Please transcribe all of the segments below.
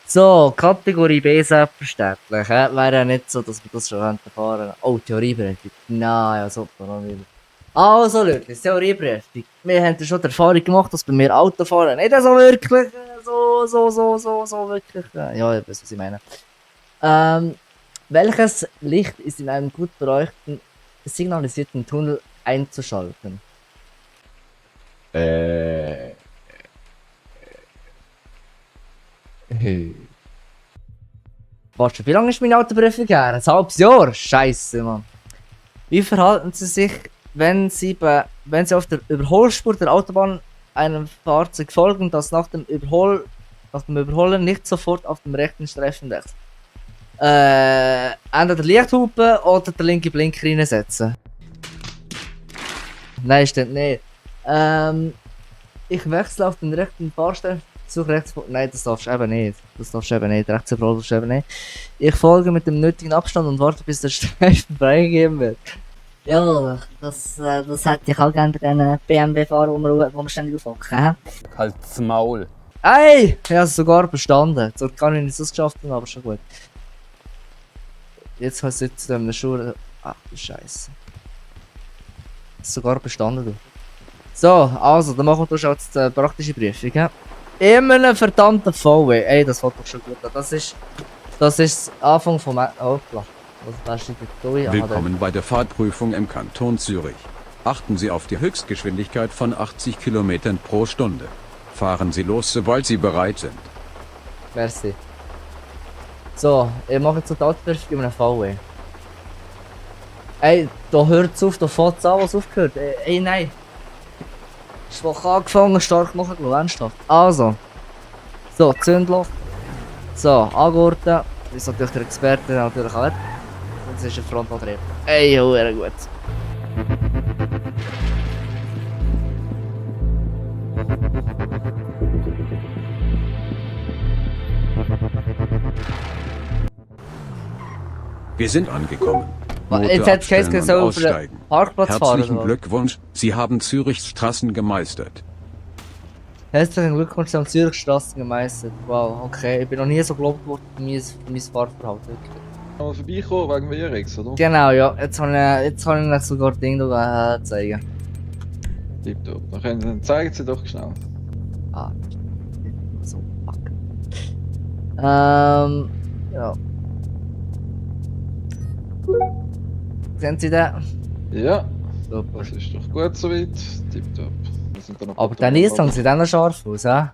So, Kategorie B selbstverständlich. Wäre ja nicht so, dass wir das schon fahren könnten. Oh, Theorieprüfung. Nein, ja, super, noch nicht. Also Leute, Theorieprüfung. Wir haben ja schon die Erfahrung gemacht, dass bei mir Autofahren nicht so wirklich, so wirklich. Ja, ich weiß, was ich meine. Welches Licht ist in einem gut beleuchteten, signalisierten Tunnel einzuschalten? Warte, wie lange ist meine Autoprüfung her? Ein halbes Jahr? Scheiße, Mann. Wie verhalten Sie sich, wenn Sie auf der Überholspur der Autobahn einem Fahrzeug folgen, das nach dem Überholen nicht sofort auf dem rechten Streifen wechselt? Entweder Lichthupe oder den linken Blinker reinsetzen. Nein, stimmt nicht. Ich wechsle auf den rechten Fahrstreifen. Suche rechts vor. Nein, das darfst du eben nicht. Das darfst du eben nicht. Rechts überholen darfst du eben nicht. Ich folge mit dem nötigen Abstand und warte, bis der Streifen freigegeben wird. Ja, das hätte ich auch gerne bei diesen BMW-Fahrern, wo wir ständig aufhocken. Halt's Maul. Ey! Ich habe es sogar bestanden. So kann ich nicht so geschafft haben, aber schon gut. Jetzt hast du jetzt eine Schuhe. Ach du Scheiße. Sogar bestanden, du. So, also, dann machen wir jetzt die praktische Prüfung. He? Immer einen verdammten VW. Ey, das fällt doch schon gut an. Das ist das Anfang vom. Hoppla. Was steht da? Willkommen bei der Fahrprüfung im Kanton Zürich. Achten Sie auf die Höchstgeschwindigkeit von 80 km pro Stunde. Fahren Sie los, sobald Sie bereit sind. Merci. So, ich mache jetzt so die Autoprüfung in einem VW. Ey, da hört es auf, da fängt es an, was aufgehört. Ey, nein. Schwach angefangen, stark machen, ernsthaft. Also. So, Zündloch. So, angurten. Das ist natürlich der Experte, natürlich auch. Das ist ein Frontantrieb. Ey, sehr gut. Wir sind angekommen. Jetzt Motor hat es geheißen, abstellen so und auf den aussteigen. Parkplatz fahren. Herzlichen oder? Glückwunsch, Sie haben Zürichs Straßen gemeistert. Herzlichen Glückwunsch, Sie haben Zürichstraßen gemeistert. Wow, okay. Ich bin noch nie so gelobt worden für mein Fahrverhalten. Wirklich. Mal vorbeikommen wegen Virix, oder? Genau, ja. Jetzt habe ich euch sogar Ding zeigen. Tipptopp. Dann zeigen Sie doch schnell. Ah. So, fuck. Ja. Sehen Sie den? Ja, Super. das ist doch gut soweit. Tipptopp. Wir sind da noch Aber der Nissan sieht auch noch scharf aus, hä? Ja,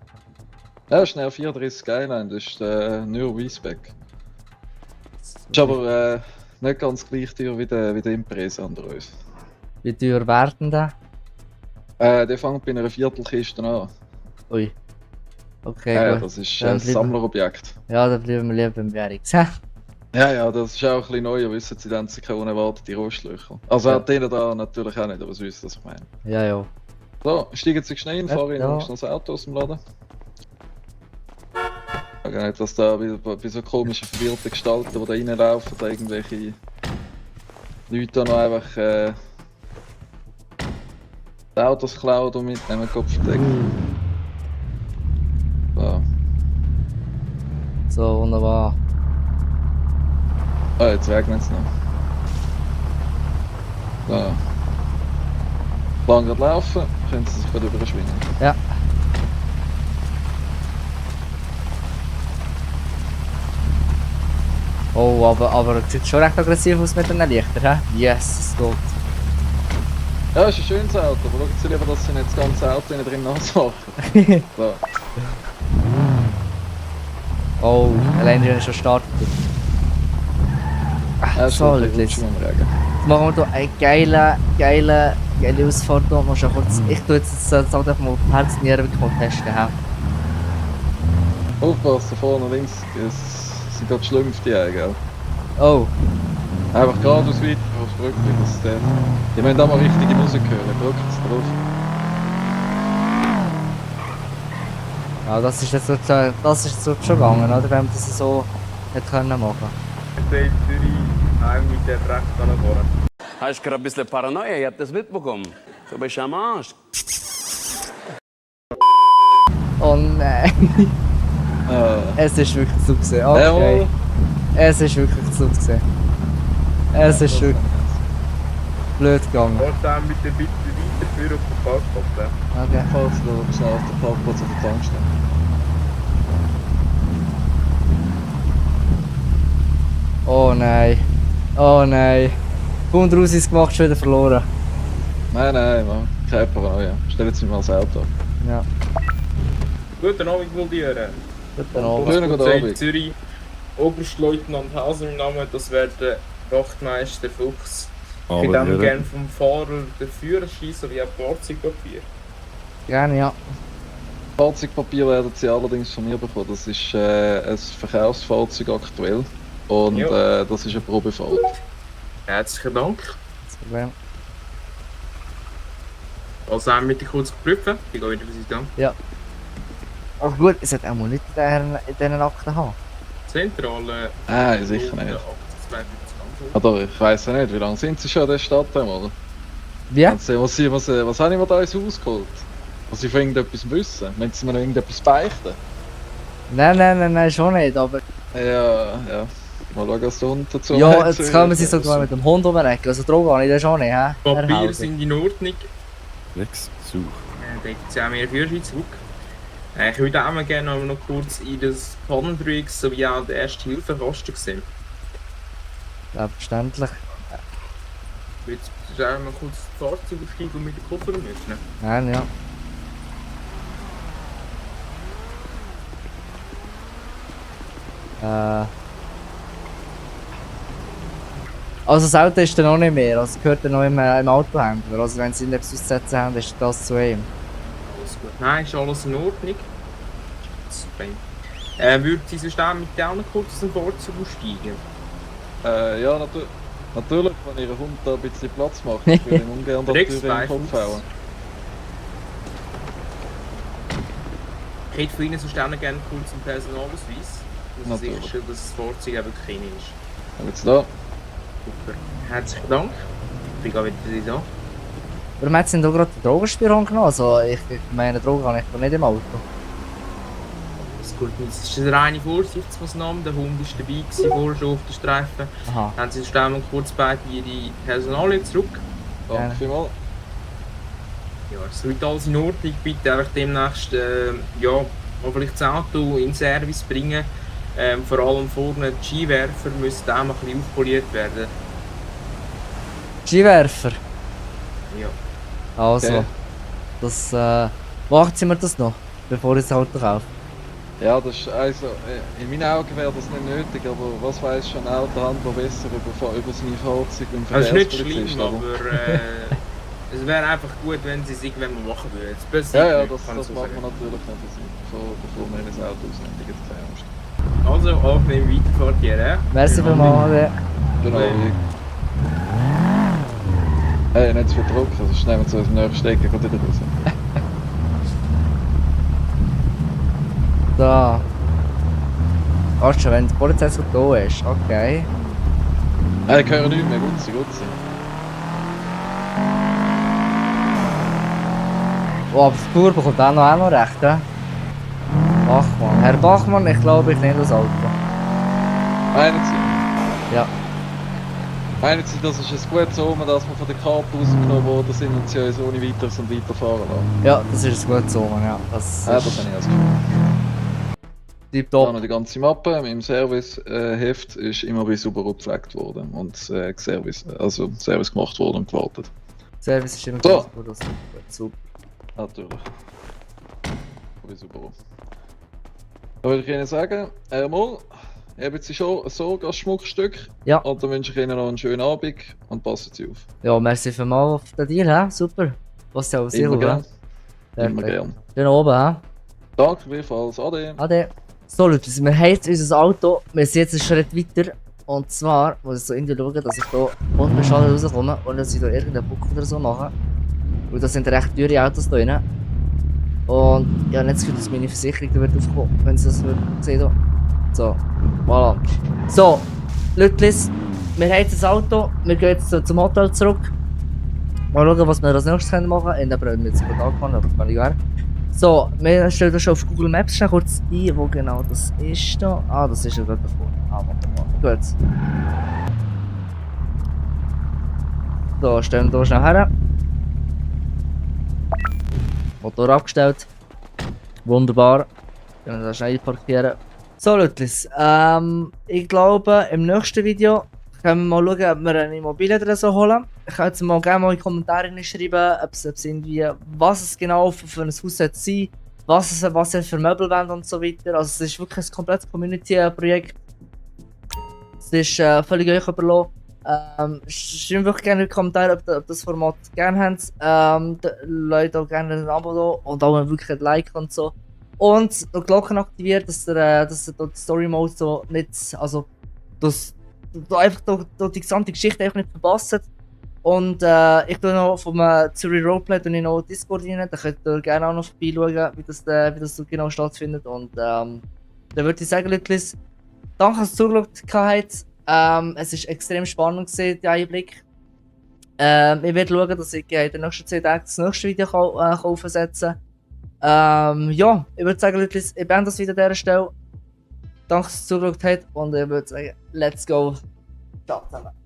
das ist eine 34 Skyline, das ist der New Weisbeck. Ist aber nicht ganz gleich teuer wie der Impreza unter uns. Wie teuer werden der? Der fängt bei einer Viertelkiste an. Ui. Okay, Ja, gut. das ist Dann ein bleiben- Sammlerobjekt. Ja, dann bleiben wir lieber beim Werix. Ja, das ist auch ein bisschen neu, wissen Sie, dann keine unerwartete Rostlöcher. Also Ja. hat denen da natürlich auch nicht, aber Sie wissen, was ich meine. Ja, ja. So, steigen Sie schnell in, Ja, fahren ja. Ihnen schnell das Auto aus dem Laden. Ich weiß nicht, dass da bei so komischen, verwirrten Gestalten, die da reinlaufen, da irgendwelche Leute da noch einfach die Autos klauen und mitnehmen, Kopf verdecken. So. So, wunderbar. Ah, jetzt regnet es noch. So. Lang gerade laufen, können Sie sich gerade überschwingen. Ja. Oh, aber es sieht schon recht aggressiv aus mit den Lichtern, hä? Yes, es geht. Ja, ist ein schönes Auto, aber schauen Sie lieber, dass Sie nicht das ganze Auto innen drin nass machen. So. Oh, allein wenn ich schon startet. Ach, Ja, ist so, schon ein Leute, jetzt bisschen im Regen. machen wir hier eine geile Ausfahrt. Da musst du kurz, ich tue jetzt das einfach mal die Herznieren wirklich mal testen. Hä? Aufpassen, vorne links, es sind gerade Schlümpfe, gell? Oh, Einfach geradeaus weiter aufs Brückli, dass der... Die müssen auch mal richtige Musik hören, drückt es drauf. ja, das ist jetzt schon gegangen, oder? Wenn man das so hätte können machen. Zürich heim mit der rechts nach vorne. Hast gerade ein bisschen Paranoia, ich hab das mitbekommen. Du bist am Arsch. Oh nein. Es ist wirklich zu sehen. Jawohl. Okay. Es ist wirklich zu sehen. Es ist wirklich blöd gegangen. Warte auch mit dem bitte weiter für auf den Parkplatz. Ja. Okay. Falls du schnell auf den Parkplatz auf der Tankstelle. Oh nein. Oh nein. Kaum draus ist gemacht, schon wieder verloren. Nein, Mann. Keine Paranoia. Stell jetzt nicht mal das Auto ab. Ja. Guten Abend, Muldieren. Guten Abend. Schönen guten Polizei Abend. Zürich, Oberstleutnant Hauser im Namen, das wäre der Wachtmeister Fuchs. Ich Aber würde Herren, gerne vom Fahrer den Führerschein sowie auch Fahrzeugpapier. Gerne, ja. Fahrzeugpapier werden Sie allerdings von mir bekommen. Das ist ein Verkaufsfahrzeug aktuell. Und Ja. das ist eine Probefahrt. Herzlichen Dank. Das Problem. Also haben wir dich kurz geprüft. Ich gehe wieder für Sie dann. Ach gut, es hat auch mal nicht in diesen Akten haben. Zentrale. Nein, sicher nicht. 52 Oder ich weiss ja nicht, wie lange sind Sie schon in der Stadt einmal? Wie? Was habe ich mir da ins Haus geholt? Was Sie von irgendetwas wissen? Wenn Sie mir noch irgendetwas beichten? Nein, schon nicht, aber... Ja. Mal schauen, was der Hund dazu Ja, sagt. jetzt können wir sie sogar mit dem Hund umrecken, also Drogen habe ich das schon nicht, hä? Herr Papier Hauser. sind in Ordnung. Lex, Such. Da hätten Sie auch mehr Führerschein zurück. Ich würde auch mal gerne noch kurz in das Pannendreieck sowie auch den Erste-Hilfe-Kasten sehen. Selbstverständlich. Willst du auch mal kurz das Fahrzeug aufsteigen und mit dem Koffer mitnehmen? Nein, ja. Also das Auto ist dann noch nicht mehr, also gehört dann noch im Autohändler. Also wenn sie etwas auszusetzen haben, ist das zu ihm. Alles gut. Nein, ist alles in Ordnung. Super. Würden Sie sonst auch mit dir auch noch kurz aus dem Fahrzeug aussteigen? Ja, natürlich, wenn Ihr Hund da ein bisschen Platz macht. Ich will ihm ungern die Rex Tür in den Kopf Beifuß. hauen. Ich hätte von Ihnen sonst auch noch gerne kurz einen Personalausweis. Muss ich Natürlich. sicherstellen, dass das Fahrzeug eben kein ist. Und jetzt da. Super. Herzlichen Dank. Ich gehe wieder für Sie da. Warum hat sie denn da gerade die Drogenspürung genommen? Also ich meine, Drogen habe ich doch nicht im Auto. Das gut. Es ist eine reine Vorsichtsmaßnahme. Der Hund war dabei gewesen, vorher schon auf der Streife. Aha. Haben Sie sonst auch mal kurz beide Ihre Personalien zurück? Danke Gerne. vielmals. Ja, es wird alles in Ordnung. Bitte einfach demnächst mal vielleicht das Auto in den Service bringen. Vor allem vorne die Skiwerfer müssen auch mal ein bisschen aufpoliert werden. Skiwerfer. Ja. Also, Okay. das macht sie mir das noch, bevor ich das Auto kaufe. Ja, das ist also, in meinen Augen wäre das nicht nötig, aber was weiß schon ein Autohandler besser über seine Fahrzeuge und Das ist nicht Verkehrspolizist, schlimm, oder? aber es wäre einfach gut, wenn sie es irgendwann mal machen würden. Das passiert Ja, nicht, das kann ich so macht man sagen. natürlich nicht, bevor man das Auto ausnimmt, keine Angst. Also, angenehm Weiterfahrt hier, ja? Merci vielmals. Genau. Ja. Hey, nicht zu viel Druck, sonst nehmen wir zu unserem nächsten Stecken wieder raus. Da. Ach schon, wenn die Polizei so da ist, okay. Hey, ich höre nichts mehr, Gutzi. Oh, aber die Spur bekommt auch noch recht, hä? Bachmann. Herr Bachmann, ich glaube, ich nehme das Auto. Meinen Sie? Ja. Meinen Sie, das ist ein gutes Omen, dass wir von der Karte rausgenommen worden sind und sie uns ohne weiteres und weiterfahren lassen? Ja, das ist ein gutes Omen, ja. Das Ja, das habe ich also Gefühl. Da tipptopp. noch die ganze Mappe. Im Service-Heft ist immer bei Subaru gepflegt worden und Service gemacht worden und gewartet. Service ist immer So. gut, das ist super. Natürlich. Bei Subaru. Da würde ich Ihnen sagen, mal, haben Sie schon so ein Schmuckstück? Ja. Und dann wünsche ich Ihnen noch einen schönen Abend und passen Sie auf. Ja, merci vielmals auf den Deal, hä? Super. Was ja auch Immer Silber, gern. hä? Immer gern. Schön oben, hä? Danke vielmals. Ade. Ade. So Leute, wir haben jetzt unser Auto, wir sind jetzt einen Schritt weiter. Und zwar muss ich so irgendwie schauen, dass ich hier unbeschadet rauskomme und dass ich hier irgendeinen Buckel oder so mache. Weil das sind recht teure Autos hier drin. Und ich habe nicht das Gefühl, dass meine Versicherung da wird aufkommen, wenn sie das sehen. So, voilà. So, Leute, wir haben jetzt das Auto, wir gehen jetzt zum Hotel zurück. Mal schauen, was wir als nächstes machen können. Ich habe jetzt gut angefangen, aber kann ich gehen. So, wir stellen das schon auf Google Maps schnell kurz ein, wo genau das ist da. Ah, das ist ja gerade davor. Ah, warte mal. Gut. So, stellen wir hier schnell her. Motor abgestellt. Wunderbar. Können wir da schnell einparkieren. So, Leute, ich glaube, im nächsten Video können wir mal schauen, ob wir eine Immobilie drin so holen. Ich kann jetzt mal gerne mal in die Kommentare schreiben, ob es irgendwie, was es genau für ein Haus sein soll, was es für Möbel wollen und so weiter. Also es ist wirklich ein komplettes Community-Projekt. Es ist völlig euch überlassen. Schreibt wirklich gerne in die Kommentare, ob das Format gerne habt. Lasst auch gerne ein Abo da und auch wirklich ein Like und so. Und die Glocken aktiviert, dass ihr die Story Mode so nicht, also dass du einfach die gesamte Geschichte einfach nicht verpasst. Und ich tue noch vom Zürich Roleplay noch Discord rein, da könnt ihr gerne auch noch vorbeischauen, wie das so genau stattfindet. Und dann würde ich sagen, Leute, danke, dass ihr zugeschaut habt. Es war extrem spannend gewesen, der Einblick. Ich werde schauen, dass ich in den nächsten 10 Tagen das nächste Video aufsetzen kann. Ja, ich würde sagen, Leute, ich beende das Video an dieser Stelle. Danke, dass ihr zugeschaut habt und ich würde sagen, let's go. Ciao zusammen.